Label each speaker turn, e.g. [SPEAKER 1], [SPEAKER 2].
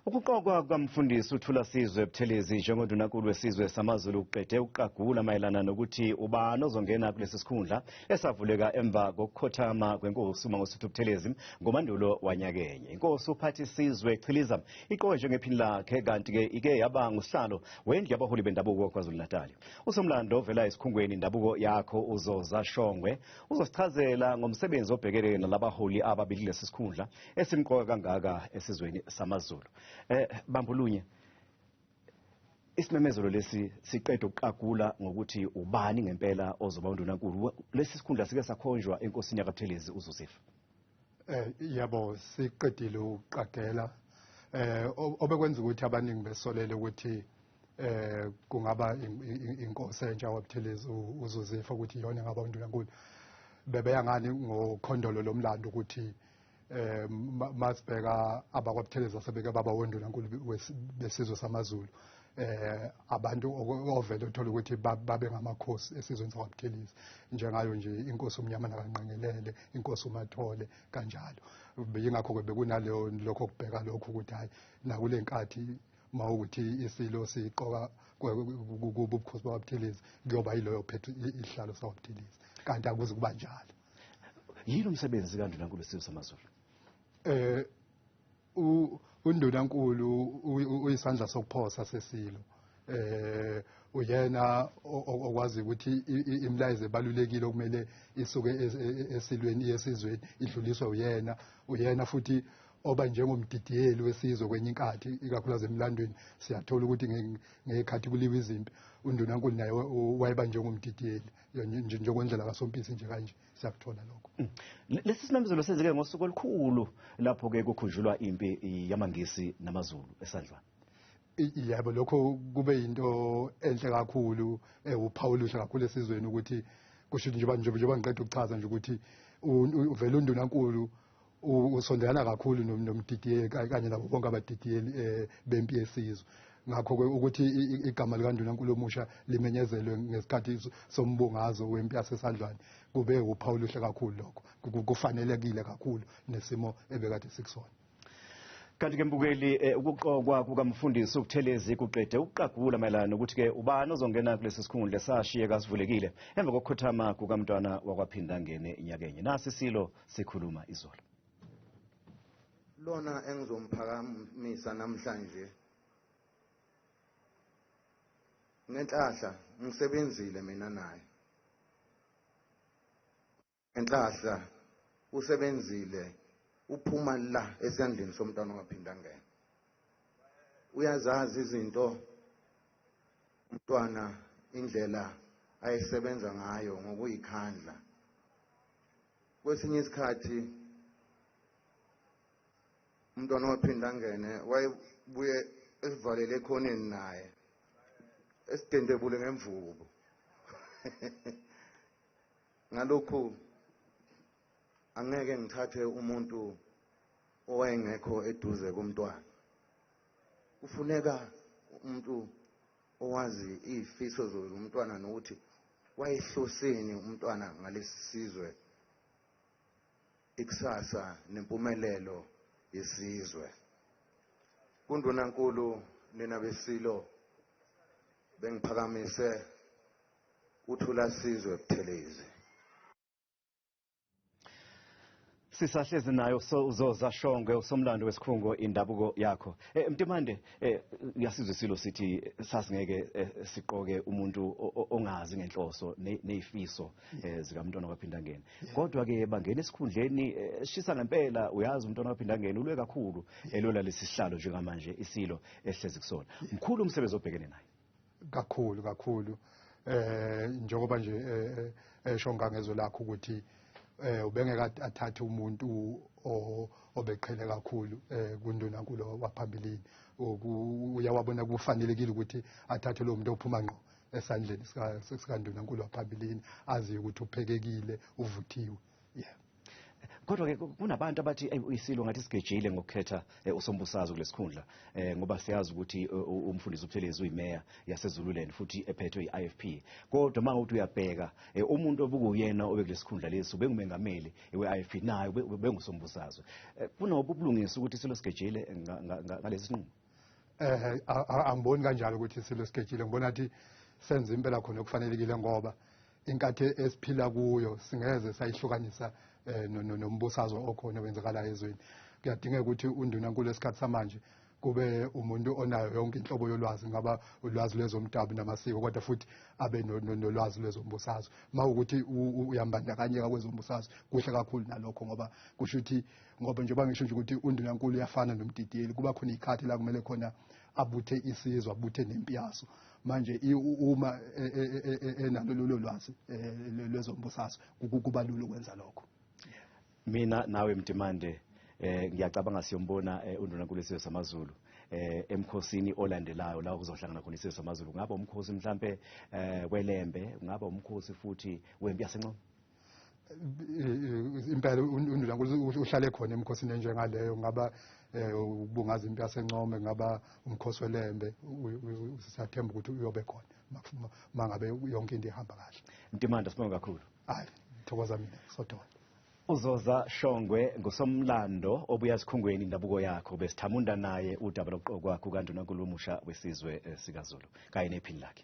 [SPEAKER 1] Ukuqokwa kukaMfundisi uThulasizwe Buthelezi njengoNdunankulu wesizwe samaZulu kuqede ukuqagula mayelana nokuthi ubani ozongena kulesi sikhundla esavuleka emva kokukhothama kwenkosi uMangosuthu Buthelezi ngoMandulo wanyakenye. Inkosi uPhathisizwe Chiliza iqokwe njengephini lakhe kanti-ke ike yaba ngusihlalo wendlu yabaholi bendabuko KwaZulu-Natal. Usomlando ovela esikhungweni Indabuko Yakho uZoza Shongwe uzosichazela ngomsebenzi obhekene nalabaholi ababili kulesi sikhundla esimqoka kangaka esizweni samaZulu. Bambulunye, isimemezelo lesi siqeda ukuqagula ngokuthi ubani ngempela ozoba undunankulu. Lesi sikhundla sike sakhonjwa enkosini yakaButhelezi uZuzifa.
[SPEAKER 2] Yebo, siqedile ukuqagela. Obekwenza ukuthi abaningi besolele ukuthi kungaba inkosi entsha waButhelezi uZuzifa ukuthi iyona engaba undunankulu. Bebeya ngani ngokhondolo lomlando ukuthi masibheka abakwaButhelezi asebeke baba wondunankulu besizwe samaZulu, abantu ovele uthola ukuthi babe ngamakhosi esizweni sakwaButhelezi, njengayo nje inkosi uMnyama nakaNqengelele, inkosi uMathole kanjalo. Yingakho-ke bekunaleyo lokho kubheka lokho ukuthi hhayi nakule nkathi mawukuthi isilo siqoka kubukhosi bakwaButhelezi kuyoba yiloyo phethe isihlalo sakwaButhelezi, kanti akuze kuba njalo.
[SPEAKER 1] Yini umsebenzi kaNdunankulu wesizwe samaZulu?
[SPEAKER 2] Undunankulu uyisandla sokuphosa sesilo. Uyena okwazi ukuthi imilayezo ebalulekile okumele isuke esilweni iye esizweni idluliswe uyena. Uyena futhi oba njengomdidiyeli wesizwe kwenye inkathi, ikakhulukazi emlandweni siyathola ukuthi ngekhathi kuliwa izimpi undunankulu naye wayeba njengomdidiyeli njengendlela kaSompisi nje kanje siyakuthola lokho.
[SPEAKER 1] Lesi simemezelo senzeke ngosuku olukhulu lapho-ke kukhunjulwa impi yamaNgisi namaZulu eSandlwana.
[SPEAKER 2] Yebo, lokho kube yinto enhle kakhulu, uphawu oluhle kakhulu esizweni ukuthi kusho njengoba ngiqeda ukuchaza nje ukuthi uvele undunankulu usondelana kakhulu nomdidiyeli kanye nabo bonke abadidiyeli bempi yesizwe. Ngakho-ke ukuthi igama likandunankulu omusha limenyezelwe ngesikhathi sombungazo wempi yaseSandlwane kube uphawu oluhle kakhulu lokho, kufanelekile kakhulu nesimo ebekade sikusona.
[SPEAKER 1] Kanti-ke mbukeli, ukuqokwa kukaMfundisi uButhelezi kuqede ukuqagula mayelana nokuthi-ke ubani ozongena kulesi sikhundla esashiyeka sivulekile emva kokukhothama kukamntwana wakwaPhindangene nyakenye. Nasi isilo sikhuluma izolo.
[SPEAKER 3] Lona engizomphakamisa namhlanje ngenhlahla ngisebenzile mina naye. Ngenhlahla usebenzile, uphuma la esandleni somntwana waPhindangene. Uyazazi izinto umntwana indlela ayesebenza ngayo ngokuyikhandla. Kwesinye isikhathi umntwana waPhindangene wayebuye esivalele ekhoneni naye esidendebule ngemvubu. Ngalokhu angeke ngithathe umuntu owayengekho eduze komntwana. Kufuneka umuntu owazi izifiso zomntwana nokuthi wayehloseni umntwana ngalesi sizwe, ikusasa nempumelelo yesizwe. Kundunankulu nina besilo bengiphakamise uThulasizwe Buthelezi.
[SPEAKER 1] Sisahlezi nayo uZoza Shongwe, usomlando wesikhungo Indabuko Yakho. Mntimande, uyasizwa isilo sithi sasingeke siqoke umuntu ongazi ngenhloso nezifiso zikamntwana waPhindangene. Kodwa-ke bangena esikhundleni shisa ngempela, uyazi umntwana waPhindangene ulwe kakhulu elwela lesi sihlalo njengamanje isilo esihlezi kusona. Mkhulu umsebenzi obhekene naye.
[SPEAKER 2] Kakhulu kakhulu. Njengoba nje esho ngangezwe lakho ukuthi ubengeke athathe umuntu obeqhele kakhulu kundunankulu waphambilini. Uyawabona kufanelekile ukuthi athathe lo muntu ophuma ngqo esandleni sikandunankulu waphambilini, aziyo ukuthi uphekekile, uvuthiwe. Yeah.
[SPEAKER 1] Kodwa-ke kunabantu abathi isilo ngathi sigejile ngokukhetha usombusazwe kulesikhundla, ngoba siyazi ukuthi umfundisi uButhelezi uyimeya yaseZululand futhi ephethwe i-IFP. Kodwa uma uthi uyabheka, umuntu obukuyena obekulesikhundla lesi ubengumengameli we-IFP, naye ubengusombusazwe. Kunobu ubulungisa ukuthi isilo sigejile ngalesi sinqumo?
[SPEAKER 2] Angiboni kanjalo ukuthi isilo sigejile. Ngibona ukuthi senze impela khona okufanelekile, ngoba inkathi esiphila kuyo singeze sayihlukanisa nombusazwe okhona wenzakalayo ezweni. Kuyadingeka ukuthi undunankulu esikhathi samanje kube umuntu onayo yonke inhlobo yolwazi, ngaba ulwazi lwezomdabu namasiko, kodwa futhi abe nolwazi lwezombusazwe. Uma ukuthi uyambandakanyeka kwezombusazwe, kuhle kakhulu nalokho, ngoba kusho ukuthi, ngoba njengoba ngisho nje ukuthi undunankulu uyafana nomdidiyeli, kuba khona iy'khathi la kumele khona abuthe isizwe, abuthe nempi yaso. Manje uma enalo lolo lwazi lwezombusazwe, kuba lula ukwenza lokho.
[SPEAKER 1] Mina nawe Mntimande, ngiyacabanga siyombona undunankulu wesizwe samaZulu emkhosini olandelayo la kuzohlangana khona isizwe samaZulu. Kungaba umkhosi mhlambe weLembe, kungaba umkhosi futhi wempi yaseNcome.
[SPEAKER 2] Impela undunankulu uhlale khona emkhosini enjengaleyo, ngaba ukubungaza impi yaseNcome, ngaba umkhosi weLembe, siyathemba ukuthi uyobe khona mangabe yonke into ihamba kahle.
[SPEAKER 1] Mntimande, sibonge kakhulu.
[SPEAKER 2] Hayi, thokoza mina sodwa.
[SPEAKER 1] Uzoza Shongwe ngusomlando obuya esikhungweni indabuko yakho, besithamunda naye udaba lokuqokwa kukandunankulu omusha wesizwe sikaZulu kanye nephini lakhe.